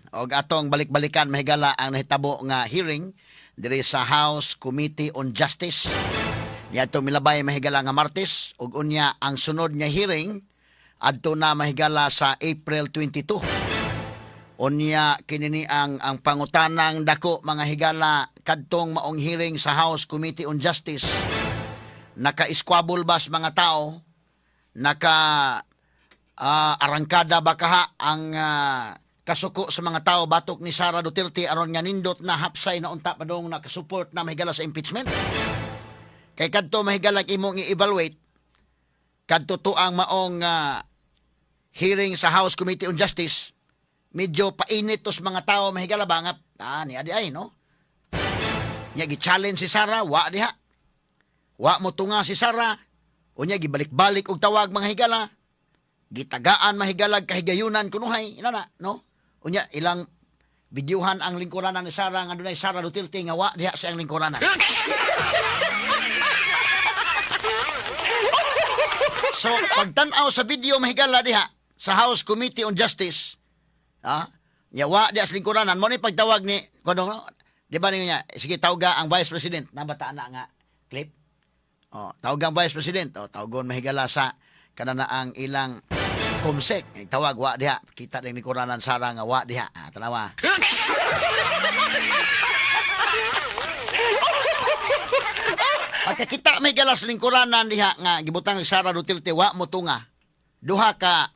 Og atong balik-balikan, mahigala, ang nahitabo nga hearing diri sa House Committee on Justice. Niadto milabay, mahigala, nga Martes ug unya ang sunod nga hearing adto na, mahigala, sa April 22. Unya kini ni ang pangutanang dako, mga higala, kadtong maong hearing sa House Committee on Justice. Naka-squabble ba sa mga tao? Naka arangkada ba kaha ang kasuko sa mga tao batok ni Sara Duterte aron nga nindot na hapsay na unta padung nakasupport na, mahigala, sa impeachment? Kay kadto, mahigala, imong i-evaluate kadto to ang maong hearing sa House Committee on Justice, medyo painit to sa mga tao, mahigala ba, nga ni adi ay no nya gi-challenge si Sara, wa diha, wa mo tunga si Sara. Unya gibalik-balik og tawag, mga higala, gitagaan, mahigalag, kahigayunan kunuhay ina na no. Unya ilang videohan ang lingkuranan ni Sara nga dunay Sara Duterte nga wa diha sa iyang lingkuranan. So pagtan-aw sa video, mahigala, diha sa House Committee on Justice, nya wa diha sa lingkuranan mo ni pagtawag ni kuno, di ba niya, sige, tawga ang Vice President na bata na nga clip. Oh, tawag ang Vice President, oh, tawgon, mahigala, sa kanana ang ilang Comsec. Eh, tawag, wa diha. Kita din lingkuranan Sara nga wa diha. Ah, tanawa. Pagkakita may galas lingkuranan diha nga gibutang ni Sara Duterte wa mo tunga. Duha ka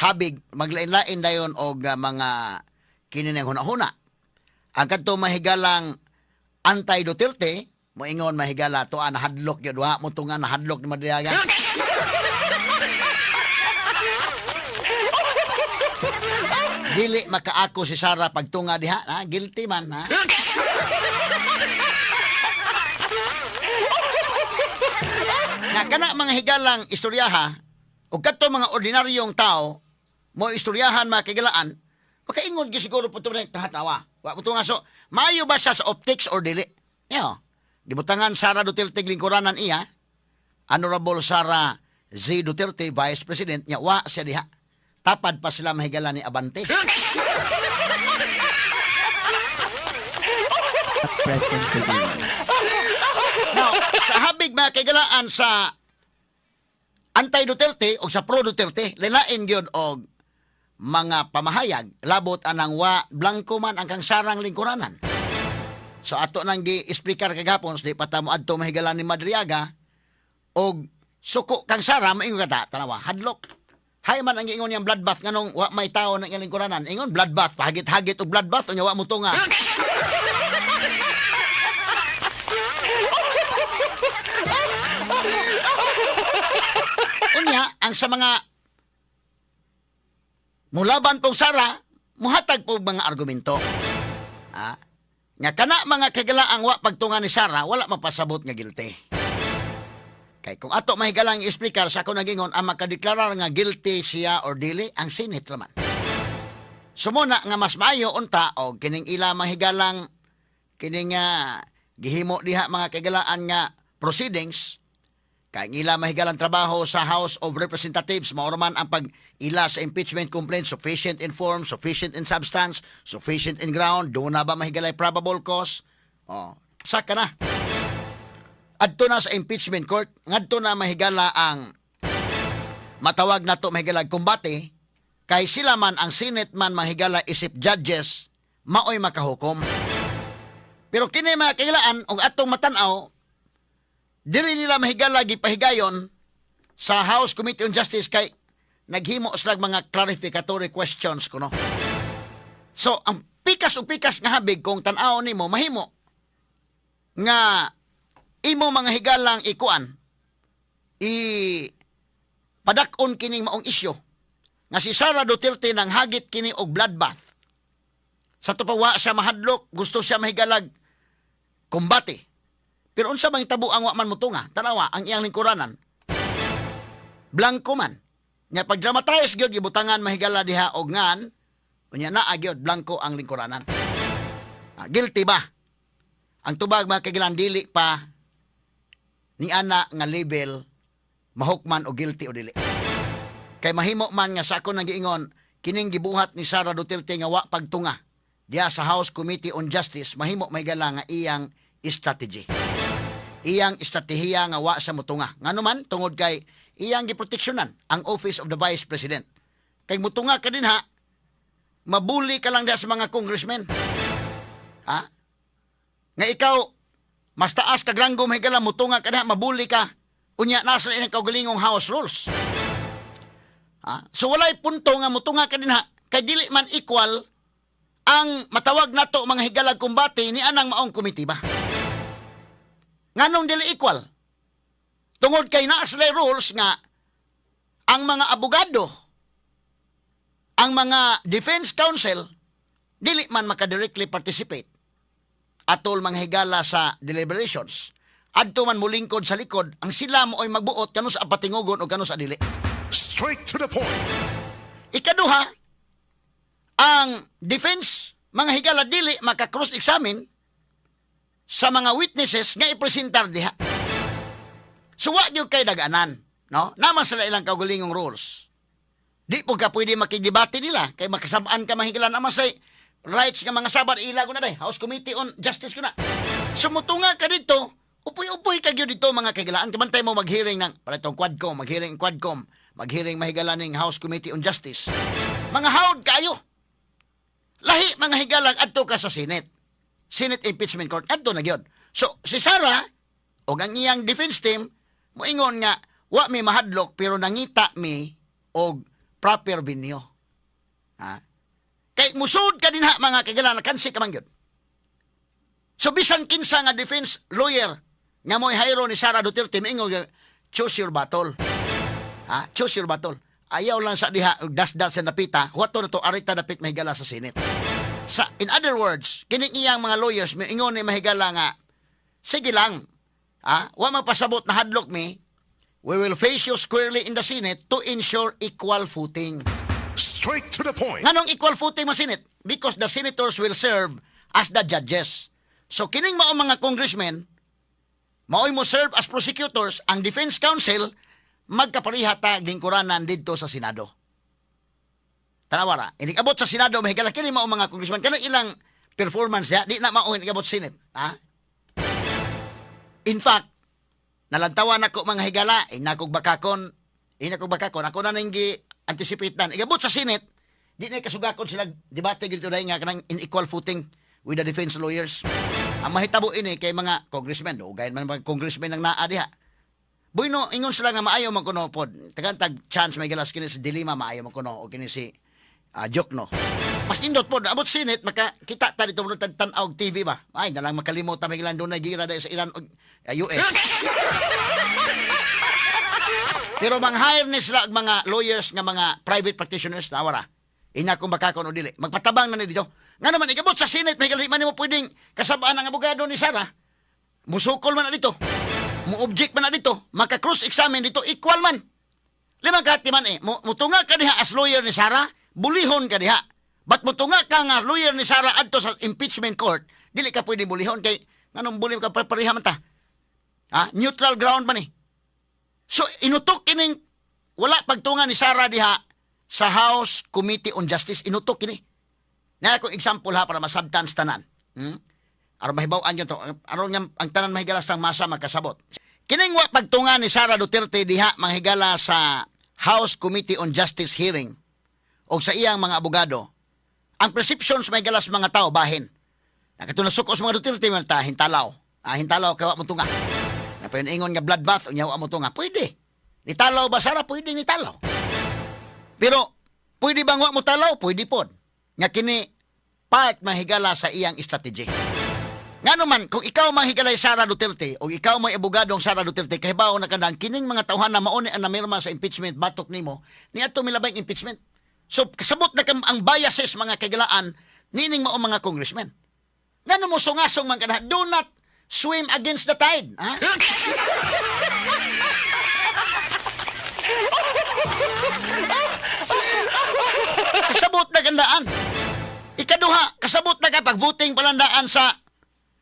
habig maglain-lain dayon og mga kini ng huna-huna. Ang kadto mahigalang anti Duterte moingon, mahigala, tuwa nahadlok gyud, wa mo tunga, nahadlok ni Madriaga. Dili makaako si Sara pagtunga diha, ha? Guilty man, ha? Nga kana mga higalang istoryaha ug kadto mga ordinaryong tao mo istoryahan, mga kahigalaan, makaingon gyud siguro po ito tawa. Wa po nga, so maayo ba siya sa optics or dili? Yo. Gibutangan Sara Duterte lingkuranan iya, Honorable Sara Z. Duterte, Vice President, nya wa siya diha. Tapad pa sila, mahigala, ni Abante. Present today. Now, sa habig, mga kahigalaan, sa anti-Duterte o sa pro-Duterte, lilain gyud og mga pamahayag labot anang wa blanko man ang kang Sarang lingkuranan. So ato nang gi-explicar kagapon, di pa ta mo adto, mahigala, ni Madriaga og suko kang Sara, maingon ka ta, tanawa, hadlok. Hay man ang giingon niyang bloodbath nganong wa may tao nang iyang lingkuranan. Ingon bloodbath, pahagit-hagit og bloodbath unya wa mo tunga. Unya ang sa mga mulaban pong Sara, muhatag po mga argumento. Ah, nga kana mga kagalaang wa pagtunga ni Sara, wala mapasabot nga guilty. Kay kung ato mahigalang i-explicar sa ako nagingon, ang makadeklarar nga guilty siya or dili ang Senate raman. Sumuna nga mas maayo unta og kining ila mahigalang kining gihimo diha, mga kagalaan, nga proceedings, kay ang ila mahigalang trabaho sa House of Representatives mao man ang pag-ila sa impeachment complaint, sufficient in form, sufficient in substance, sufficient in ground, doon na ba mahigalay probable cause? Oh, saka na. Adto na sa impeachment court, ngadto na, mahigala, ang matawag nato, mahigala, kumbate, kay sila man ang Senate man, mahigala, isip judges maoy makahukom. Pero kini, mga kahigalaan, og atong matan-aw, dili nila, mahigala, gipahigayon sa House Committee on Justice kay naghimo sila mga clarificatory questions kuno. So ang pikas o pikas nga habig kung tan-aw nimo, mahimo nga imo mga higalang ikuan i padak-on kining maong isyu nga si Sara Duterte nang hagit kini og bloodbath. Sa to pa wa siya mahadlok, gusto siya mahigalag kumbate. Pero unsa bang hitabo ang wa man motunga? Tanawa ang iyang lingkuranan. Blanko man. Nya pag dramatize gyud gibutangan, mahigala, diha og ngan unya naa gyud blanko ang lingkuranan. Ah, guilty ba? Ang tubag, mga kagilan, dili pa ni ana nga label mahukman o guilty o dili. Kay mahimo man nga sa ako nang giingon Kining gibuhat ni Sara Duterte nga wa pagtunga diha sa House Committee on Justice, mahimo mahigala nga iyang strategy. Iyang estratehiya nga wa sa mutunga. Ngano man, tungod kay iyang giproteksyonan ang Office of the Vice President. Kay mutunga ka dinha, mabuli ka lang diha sa mga congressmen. Ha? Nga ikaw, mas taas ka ranggo, mahigala, mutunga ka diha, mabuli ka. Unya, nasa ilang kaugalingong house rules. Ha? So walay punto nga mutunga ka dinha, kay dili man equal ang matawag nato, mga higalag, kumbate ni anang maong komite ba? Nganong dili equal? Tungod kay naa sila rules nga ang mga abogado, ang mga defense counsel, dili man maka-directly participate atol, mga higala, sa deliberations. Adto man mulingkod sa likod, ang sila mo ay magbuot kanus sa patingugon o kanus sa dili. Straight to the point. Ikaduha, ang defense, mga higala, dili maka-cross-examine sa mga witnesses nga ipresentar diha. So wa gyud kay daganan, no? Naman sila ilang kaugalingong rules. Di po ka pwede makidebate nila kay makasabaan ka, mahigala, naman say rights nga mga sabat ila ko na day House Committee on Justice ko na. Sumutunga ka dito, upoy-upoy ka gyud dito, mga kahigalaan. Kabantay mo maghearing ng para itong Quadcom, maghearing Quadcom, maghearing, mahigala, ning House Committee on Justice. Mga hawd kayo. Lahi, mga higalag, adto ka sa Senate. Senate Impeachment Court adto na gyud. So si Sara og ang iyang defense team moingon nga wa mi mahadlok pero nangita mi og proper venue. Ha? Kay musud ka dinha, mga kaigalan, kansi ka man gyud. So bisan kinsa nga defense lawyer nga mo'y hire ni Sara Duterte, miingon, "Choose your battle." Ha? Choose your battle. Ayaw lang sa diha dasdas sa napita, huwato na to arita dapit, mahigala, sa Senate. Sa in other words, kining iyang mga lawyers miingon ni, mahigala, nga sige lang. Ha? Wa magpasabot na hadlok mi. We will face you squarely in the Senate to ensure equal footing. Straight to the point. Nganong equal footing mo Senate? Because the senators will serve as the judges. So kining mao mga congressmen, maoy mo serve as prosecutors, ang defense counsel, magkapareha ta lingkuranan didto sa Senado. Tanawa ra, inig-abot sa Senado, mahigala, kini mao mga congressman kanang ilang performance ya, di na mao inig-abot sa Senate, ha? In fact, nalantawan ako, mga higala, inakog bakakon, ako na nang anticipate nan. Igabot sa Senate, di na kasugakon sila debate dito dahil nga kanang in equal footing with the defense lawyers. Ang mahitabo ini kay mga congressmen, dugayan man mga congressmen ang naa diha. Bueno, ingon sila nga maayo man kuno pod. Tagantag chance may galas kini si De Lima, maayo man kuno o kini si Diokno. Mas indot pod abot Senate, maka kita ta dito tan-aw og TV ba. Ay nalang makalimot ta may dunay gira dahil sa Iran og US. Pero mang-hire ni sila og mga lawyers nga mga private practitioners na wala. Ina kung bakakon o dili. Magpatabang na ni dito. Nga naman, ikabot sa Senate, may man mo pwedeng kasabaan ang abogado ni Sara. Musukol man na dito. Mu-object man na dito. Maka-cross-examine dito. Equal man. Limang kati man eh. Mutunga ka diha as lawyer ni Sara, bulihon ka diha. But mutunga ka nga lawyer ni Sara adto sa impeachment court, dili ka pwede bulihon kay nganong buli ka, pareha man ta. Ha? Neutral ground man eh. So inutok kining wala pagtunga ni Sara diha sa House Committee on Justice, inutok kini. Na akong example ha, para masabtan sa tanan. Aron mahibaw-an yun to. Aron nga ang tanan mahigala sa masa makasabot. Kining wa pagtunga ni Sara Duterte diha, mga higala, sa House Committee on Justice hearing o sa iyang mga abogado, ang perceptions, mahigala, sa mga tao bahin. Nakato nasuko sa mga Duterte man ta hintalaw. Ah, hintalaw kay wa mo tunga. Napayon ingon nga bloodbath unya wa mo tunga. Pwede. Nitalaw ba Sara? Pwede nitalaw. Pero pwede bang wa mo talaw? Pwede pod. Nga kini part, mahigala, sa iyang strategy. Ngano man, kung ikaw mahigalay Sara Duterte o ikaw may abogadong Sara Duterte, kahibaw na kanang kining mga tawhan na mauni ang namirma sa impeachment batok nimo, niadto milabay impeachment. So kasabot na kam ang biases, mga kaigalaan, nining mao mga congressmen. Ngano mo sungasong man kana? Do not swim against the tide. Ha? Kasabot na gandaan. Ikaduha, kasabot na ka pag voting palandaan sa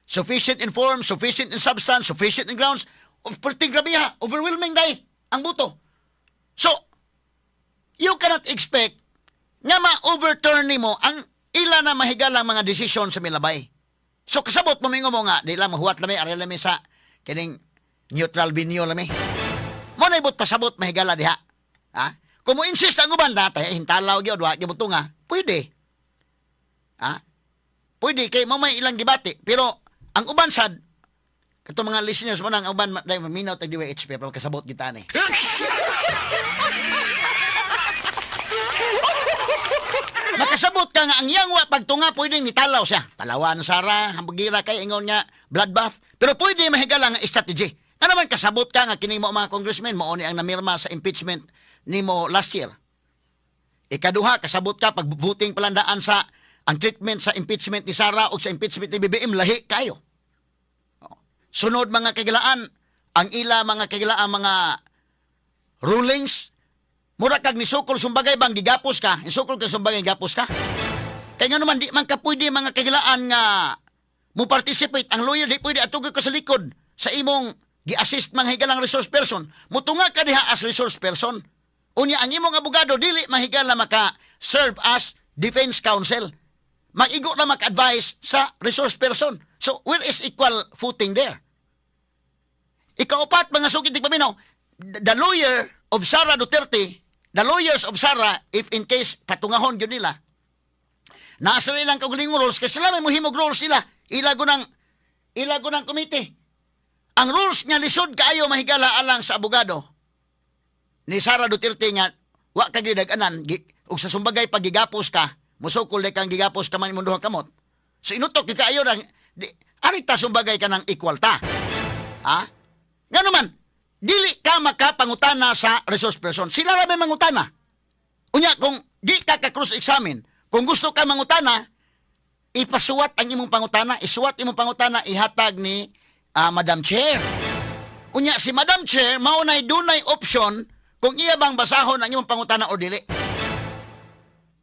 sufficient in form, sufficient in substance, sufficient in grounds. Perting grabiha, overwhelming day ang boto. So, you cannot expect Nga ma-overturn nimo ang ila na mahigalang mga desisyon sa milabay. So kasabot mo mingo mo nga di lang mahuwat lami, ari lami sa kining neutral venue lami. Mo na ibot pasabot mahigala diha. Ha? Kung mo insist ang uban dati, hintalaw gyud, wa gyud nga. Pwede. Ha? Pwede kay mo may ilang gibati, pero ang uban sad kato mga listeners mo nang ang uban dai maminaw tag DYHP pero kasabot kita ni. Makasabot ka nga ang iyang wa pagtunga pwedeng nitalaw siya. Talawan Sara, hambugira kay ingon nga bloodbath. Pero pwede mahigala nga strategy. Nga naman kasabot ka nga kini mo mga congressmen mao ni ang namirma sa impeachment nimo last year. Ikaduha, kasabot ka pag voting palandaan sa ang treatment sa impeachment ni Sara o sa impeachment ni BBM lahi kayo. Sunod mga kagilaan, ang ila mga kagilaan mga rulings, mura kag nisukol sumbagay bang gigapos ka, nisukol ka sumbagay gigapos ka. Kaya nga naman di man ka pwede mga kagilaan nga mo participate ang lawyer, di pwede atugod ka sa likod sa imong gi-assist mga higalang resource person. Mutunga ka diha as resource person. Unya ang imong abogado dili mahigala maka serve as defense counsel. Mag-igo na maka-advise sa resource person. So where is equal footing there? Ikaupat mga sugid di paminaw, the lawyer of Sara Duterte, the lawyers of Sara, if in case patungahon gyud nila, nasa nilang kaugalingong rules kasi sila may muhimog rules nila. Ilago ng committee. Ang rules nga lisod kaayo mahigala alang sa abogado ni Sara Duterte nga wa ka gyud nag-anan ug sa sumbagay pag gigapos ka, musukol kang gigapos ka man imong duha kamot. So inutok gyud kaayo nang ari ta sumbagay ka ng equal ta. Ha? Nga naman, dili ka makapangutana sa resource person. Sila ra may mangutana. Unya kung di ka ka-cross-examine, kung gusto ka mangutana, ipasuwat ang imong pangutana, isuwat imong pangutana, ihatag ni Madam Chair. Unya si Madam Chair mao nay dunay option kung iya bang basahon ang imong pangutana o dili.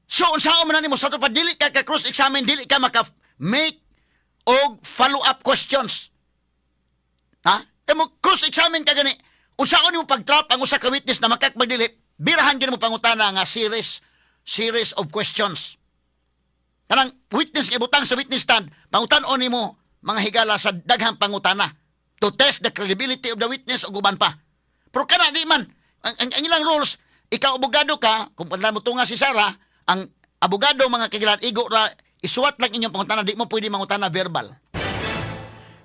So unsaon man nimo sa pa dili ka ka-cross-examine, dili ka maka-make og follow-up questions. Ha? Kaya mo cross-examine ka gani. Unsaon nimo pag-trap ang usa ka witness na makakmagdili, birahan gyud mo pangutana nga series of questions. Kanang witness nga ibutang sa witness stand, pangutan-on nimo mga higala sa daghang pangutana to test the credibility of the witness ug uban pa. Pero kana di man ang ilang rules, ikaw abogado ka, kung pandan mo tunga si Sara, ang abogado mga kagilan igo ra isuwat lang inyong pangutana, di mo pwede mangutana verbal.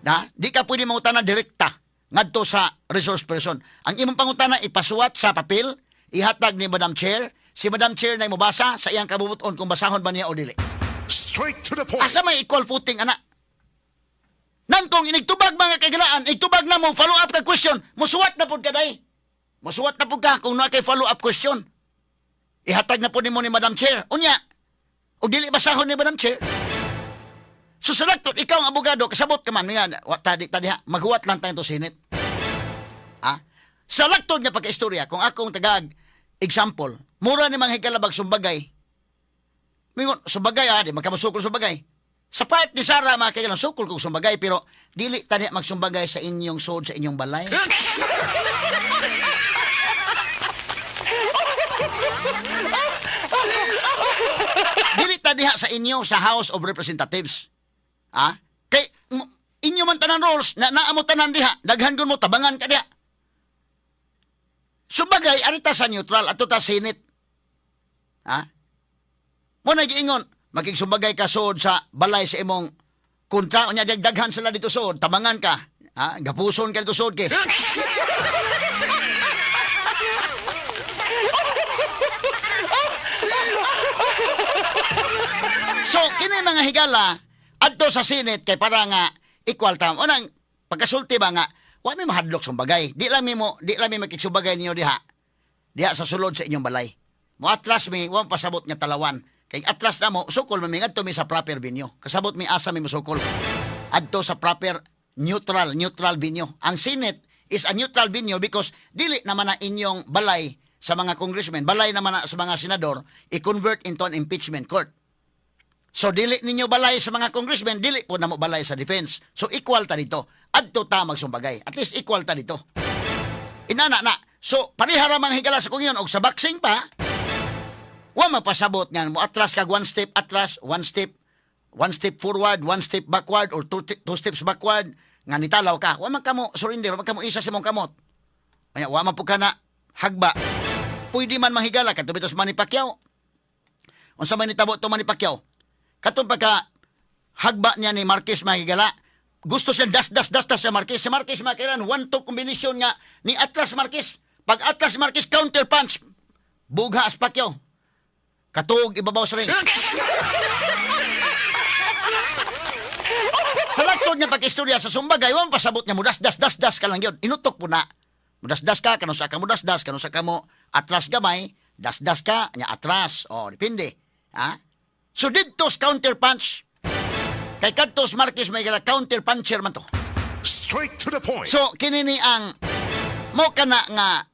Na, di ka pwede mangutana direkta ngadto sa resource person. Ang imong pangutana ipasuwat sa papel, ihatag ni Madam Chair. Si Madam Chair na mobasa sa iyang kabubuton kung basahon ba niya o dili. Straight to the point. Asa may equal footing ana? Nangkong inigtubag mga kagilaan, igtubag na mo follow up ka question, musuwat na pud ka day. Musuwat na pud ka kung naa kay follow up question. Ihatag na pud nimo ni Madam Chair. Unya, og dili basahon ni Madam Chair. So sa lagtod, ikaw ang abogado, kasabot ka man, nga, wa, tadi, tadi ha, maghuwat lang tayo to Senate. Ha? Sa lagtod nga pagka-istorya, kung akong tagag example, mura ni mga higalabag sumbagay. Mingon, sumbagay, di magkamasukol sumbagay. Sa part ni Sara, mga kailan, sukol kong sumbagay, pero dili tani magsumbagay sa inyong sod, sa inyong balay. Dili taniha sa inyo sa House of Representatives. Ha? Kay inyo man tanan rules, na naamo tanan diha, daghan gun mo, tabangan ka diha. Sumbagay, arita sa neutral, ato ta Senate. Ha? Mo na giingon, makigsumbagay ka sod sa balay sa imong kontra, unya daghan sila dito sod, tabangan ka. Ha? Gapuson ka dito sod kay. So, kini mga higala, adto sa Senate kay para nga equal time. Unang pagkasulti ba nga, wa mi mahadlok sumbagay. Di lang mi mo, di lang mi makigsumbagay ninyo diha. Diha sa sulod sa inyong balay. Mo atlas mi, wa pasabot nga talawan. Kay atlas na mo, sukol mi ngadto mi sa proper venue. Kasabot mi asa mi mosukol. Adto sa proper neutral venue. Ang Senate is a neutral venue because dili naman na inyong balay sa mga congressmen, balay naman na sa mga senador, i-convert into an impeachment court. So dili ninyo balay sa mga congressmen, dili po na mo balay sa defense. So equal ta dito. Adto ta magsumbagay. At least equal ta dito. Inana na. So parehara mga higala sa kong iyon og sa boxing pa. Wa mapasabot nga mo atras kag one step atras, one step forward, one step backward or two steps backward nga nitalaw ka. Wa man kamo surrender, wa man kamo isa sa imong kamot. Kaya wa man po ka na hagba. Pwede man mahigala kadto bitaw sa Manny Pacquiao. Unsa man nitabo to Manny Pacquiao? Katong pagka hagba niya ni Marquez, mahigala, gusto siya das das das das sa Marquez. Si Marquez makilan 1-2 combination nga ni atras Marquez. Pag atras Marquez, counter punch. Bugha as Pacquiao. Katog ibabaw sa ring. Sa laktod niya pag-istorya sa sumbagay, wa man pasabot niya mo das das das das ka lang yun. Inutok po na. Mudas-das ka, kano sa ka mudas-das, kano sa ka mo atras gamay, das-das ka, nya atras. O, depende. Ha? So didto sa counter punch. Kay kadto sa Marquez may gala counter puncher man to. Straight to the point. So kini ni ang mo kana nga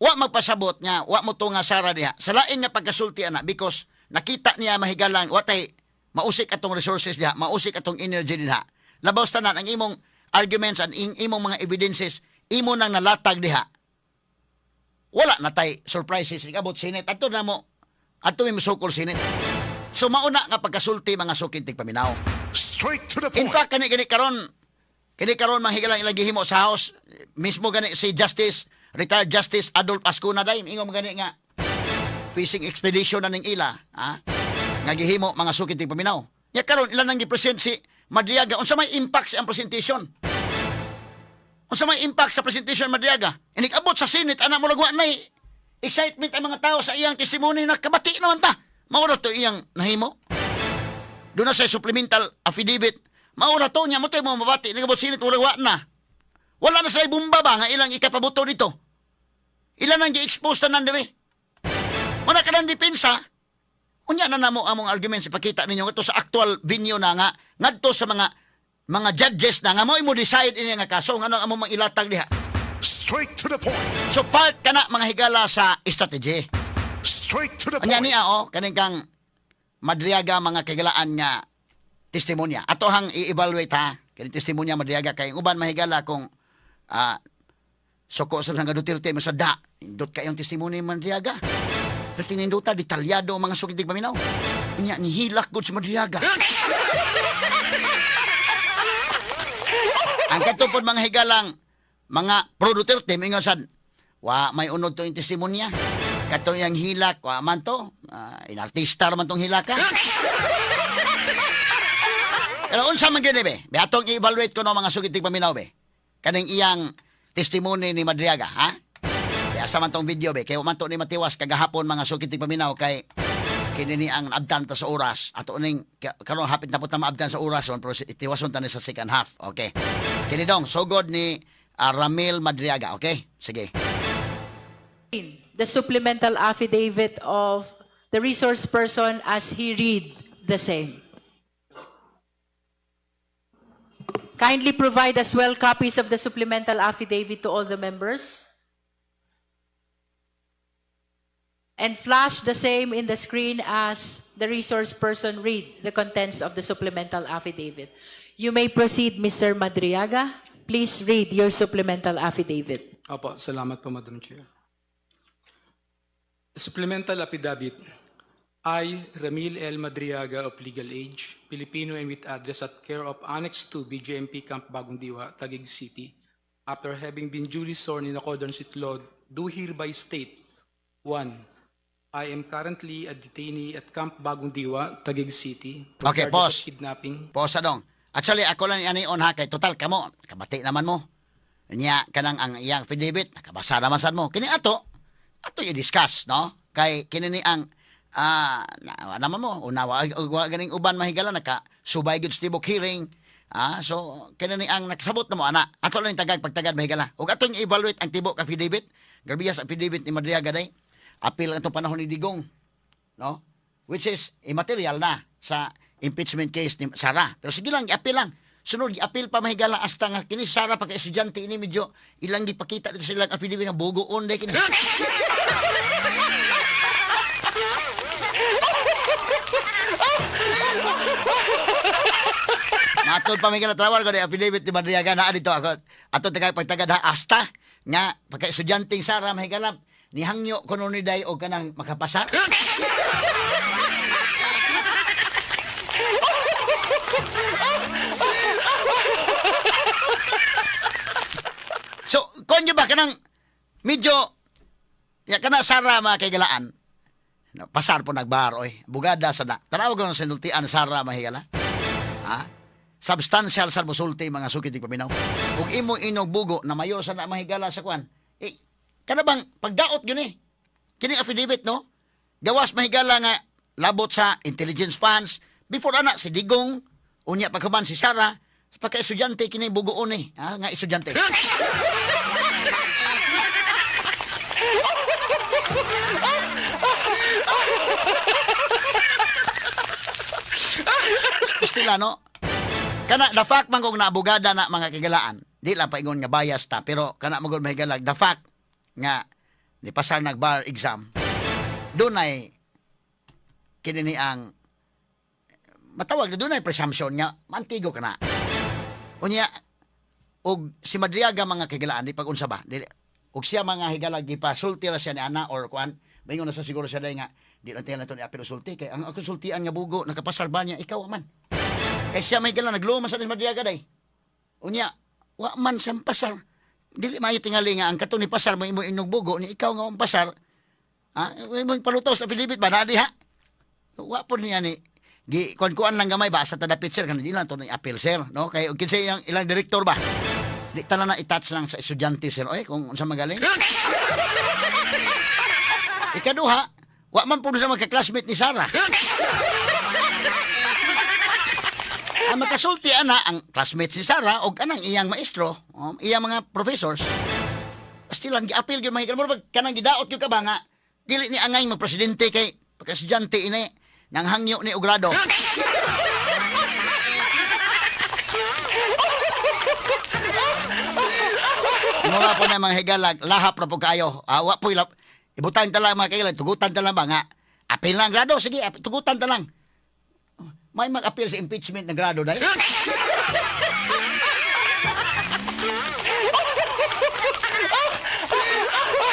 wa magpasabot nga wa mo to nga Sara diha. Sa lain nga pagkasulti ana because nakita niya mahigalang wa tay mausik atong resources diha, mausik atong energy diha. Labaw sa tanan ang imong arguments and imong mga evidences imo nang nalatag diha. Wala na tay surprises ikabot Senate. Adto na mo, adto may musukol Senate. So mauna nga pagkasulti, mga suking tigpaminaw. Straight to the In point. fact, kani karon mahigalang ilang gihimo sa House, mismo gani si Justice, retired Justice Adolf Azcuna day, ingon gani nga fishing expedition na ning ila, ha? Nga gihimo, mga suking tigpaminaw. Nya karon ilan nang gi-present si Madriaga, unsa may impact sa ang presentation? Unsa may impact sa presentation Madriaga? Inig abot sa Senate ana mo wa nay excitement ang mga tao sa iyang testimony, nakabati naman ta. Mao ra to iyang nahimo. Doon na sa supplemental affidavit. Mao ra to niya mo tayo mo mabati. Nagabot Senate murag wa na. Wala na sa ibumba ba nga ilang ikapabuto dito. Ilan ang gi-expose tanan diri. Wala ka ng depensa. Unya na namo among arguments ipakita ninyo ngadto sa actual venue na nga ngadto sa mga judges na nga mo imo decide ini nga kaso ngano ang among mga ilatag diha. Straight to the point. So part kana mga higala sa strategy. Straight to the Anya point. niya oh kaning kang Madriaga mga kahigalaan nga testimonya. Ato hang i-evaluate ha kini testimonya Madriaga kay uban mahigala kung suko sa nga Duterte mo sa da indot kayong testimony Madriaga. Pero tininduta detalyado ang mga sukitig paminaw. Unya nihilak gud si Madriaga. Ang katupod mga higalang mga pro Duterte mingon sad wa may unod to yung testimonya. Kato yang hilak wa man to, inartista man tong hilaka. Pero unsa man gyud be? Be atong i-evaluate ko no mga sukitig paminaw be. Kaning iyang testimony ni Madriaga, ha? Be asa man tong video be kay wa man to ni matiwas kagahapon mga sukitig paminaw kay kini ni ang abdan ta sa oras. Ato ning karon hapit na po ta maabdan sa oras pero itiwason ta ni sa second half. Okay. Kini dong sugod ni Ramil Madriaga, okay? Sige. The supplemental affidavit of the resource person as he read the same. Kindly provide as well copies of the supplemental affidavit to all the members. And flash the same in the screen as the resource person read the contents of the supplemental affidavit. You may proceed, Mr. Madriaga. Please read your supplemental affidavit. Opo, salamat po, Madam Chair. Supplemental affidavit. I, Ramil L. Madriaga of legal age, Filipino and with address at care of Annex 2 BJMP Camp Bagong Diwa, Taguig City, after having been duly sworn in accordance with law, do hereby state, 1. I am currently a detainee at Camp Bagong Diwa, Taguig City, for Okay, charges pause. of kidnapping. Posa dong. Actually, ako lang ani on ha kay total kamo kabati naman mo. Nya kanang ang iyang affidavit nakabasa naman sad mo. Kini ato ato i-discuss no kay kini ni ang na, naman mo unawa wa ganing uban mahigala naka subay gyud sa tibok hearing. So kini ni ang nakasabot na mo ana. Ato lang tagag pagtagad mahigala. Ug atong i-evaluate ang tibok affidavit. Grabe sa affidavit ni Madriaga day. Apil ang itong panahon ni Digong no? Which is immaterial na sa impeachment case ni Sara. Pero sige lang, i-appeal lang. Sunod, i-appeal pa mahigala hasta nga kini si Sara pagka estudyante ini medyo ilang gipakita dito silang affidavit nga bugoon day kini. Matod pa mahigala trawal ko di affidavit ni Madriaga naa dito ako. Ato tagay pagtagad ha hasta nga pagka estudyante Sara mahigala Nihangyo kuno ni day og kanang makapasar. So, konyo ba kanang medyo ya kana Sara mga kaigalaan. No, pasar po nagbar oy. Bugada sa na. Tanaw ko sa sinultian Sara mga higala. Ha? Substantial sa musulti mga sukit di paminaw. Ug imo inog bugo na mayor sa na mahigala sa kwan. Eh, kana bang pagdaot gyud ni? Kini affidavit no? Gawas mahigala nga labot sa intelligence funds before ana si Digong unya pagkaman si Sara pagka estudyante kini bugoon ni, ha, nga estudyante. Sila no? Kana the fact man kung naabogada na mga kigalaan, di lang paingon nga bias ta, pero kana man gud mahigalag the fact nga ni pasar nag bar exam. Dunay kini ni ang matawag na dunay presumption nga mantigo ka na. Unya og si Madriaga mga kigalaan di pag unsa ba? Dili og siya mga higalag gipasulti ra siya ni ana or kuan, maingon na sa siguro siya day nga di lang tayo na ito ni apil sulti kay ang akong sultian nga bugo nakapasar ba niya ikaw man. Kay siya may gala nagluman sa ni Madriaga day. Unya wa man siyang pasar. Dili maayo tingali nga ang kato ni pasar mo imo inog bugo ni ikaw nga ang pasar. Ha? Imo palutos sa Philippines ba na diha? Wa po niya ni gi kuan-kuan lang gamay ba sa tada picture kan di lang to ni appeal sir no kay og kinsa ilang, ilang direktor ba di tala na i-touch lang sa estudyante sir oy kung unsa magaling. Ikaduha, wa man po sa magka-classmate ni Sara. Ang makasulti ana ang classmate si Sara og anang iyang maestro, iyang mga professors. Pastilan gi-appeal gyud mga murag kanang gidaot gyud ka ba nga dili ni angay magpresidente kay pagka-estudyante ini nang hangyo ni og grado. Mura po na mga higalag, lahap na po kayo. Ah, wa po ilap. Ibutang ta lang mga kailan, tugutan ta lang ba nga. Apil lang grado, sige, tugutan ta lang. May mag-appeal sa impeachment na grado dahil.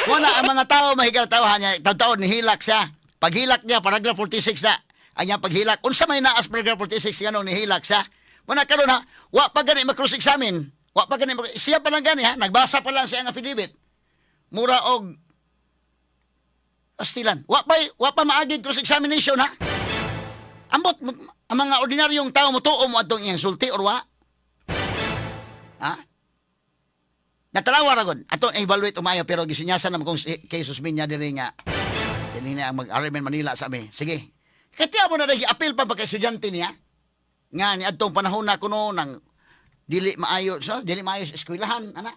Muna ang mga tao, mahigal tawahan niya, taon-taon nihilak siya. Paghilak niya, paragraph 46 na. Anya paghilak. Unsa may naas paragraph 46 nga nung nihilak siya. Muna karon ha, wa pa gani mag-cross examine. Wa pa gani siya pa lang gani ha, nagbasa pa lang siya ang affidavit. Mura og astilan. Wa pa maagi cross examination ha. Ambot ang mga ordinaryong tao mo tuo mo atong iyang sulti or wa? Ha? Natalawa ra gud. Atong evaluate umayo pero gisinyasan naman kung si, kay Susminya diri nga kini na ang mag-RMN Manila sa ami. Sige. Kaya tiya mo na rin, appeal pa ba kay estudyante niya? Nga ni adtong panahon na kuno nang dili maayo, so, dili maayo sa eskwelahan, ana.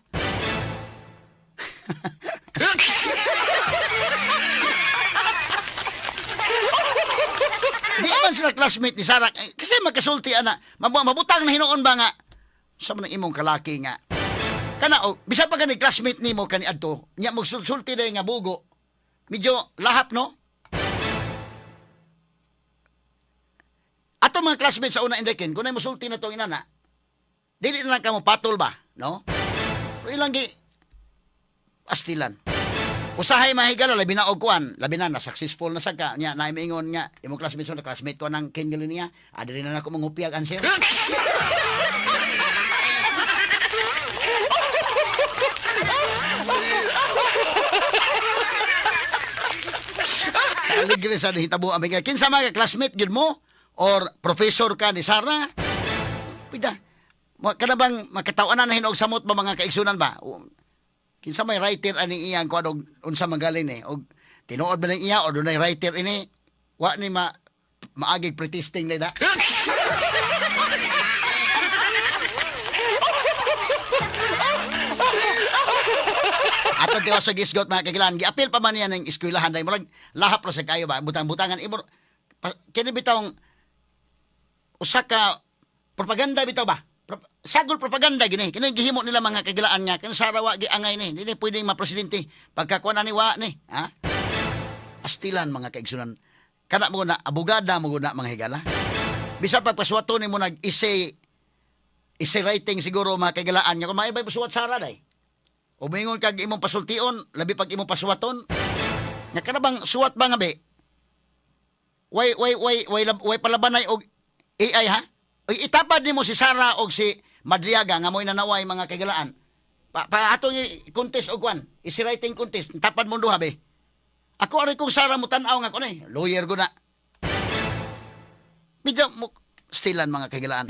Di man sila classmate ni Sarah. Eh, kasi magkasulti, ana. Mabutang na hinuon ba nga? Sa man ang imong kalaki nga. Kana, oh, bisa pa gani classmate nimo kani adto, nya magsulti dahil nga bugo. Medyo lahap, no? Ato mga classmates sa una indekin, kung ay musulti na itong inana, dili na lang kamo patol ba, no? Pero ilang gi astilan. Usahay mahigala, labi na og kuan, labi na na successful na sa ka, nya naimiingon nga imong classmate so classmate ko nang Ken niya, adili na nako mangupiyag answer. Aligre sa nahitabo ang mga kinsa mga classmate gyud mo or professor ka ni Sara. Pida. Kana bang makataw-anan na hinuog samot ba mga kaigsunan ba? Kinsa may writer ani iyang kuan og unsa man galing ni og tinuod ba ning iya or dunay writer ini wa ni ma maagig pretesting nila. Atong tiwas sa gisgot mga kagilan, giapil pa man niya ng eskwelahan dahil murag lahap ra sa kayo ba butang-butangan imo kini bitawng usa ka propaganda bitaw ba? Sagol propaganda gini. Kini gihimo nila mga kagilaan nga kini Sarawa giangay ni. Dili pwedeng mapresidente pagkakuan na ni wa ni, ha? Astilan mga kaigsunan. Kana mo na abogada mo na mga higala. Bisa pa pasuwato nimo nag essay writing siguro mga kagilaan nga kung maibay pasuwat Sara day. O moingon kag imong pasultion, labi pag imong pasuwaton. Nga kana bang suwat ba nga be? Way way way way way palabanay og AI ha? Uy, itapad nimo si Sara og si Madriaga nga mo'y nanaway, mga kahigalaan. Pa atong contest og kwan, essay writing contest, tapad mo duha be. Ako ari kong Sara mo tan-aw nga ko ni, lawyer ko na. Bidya mo stilan, mga kahigalaan.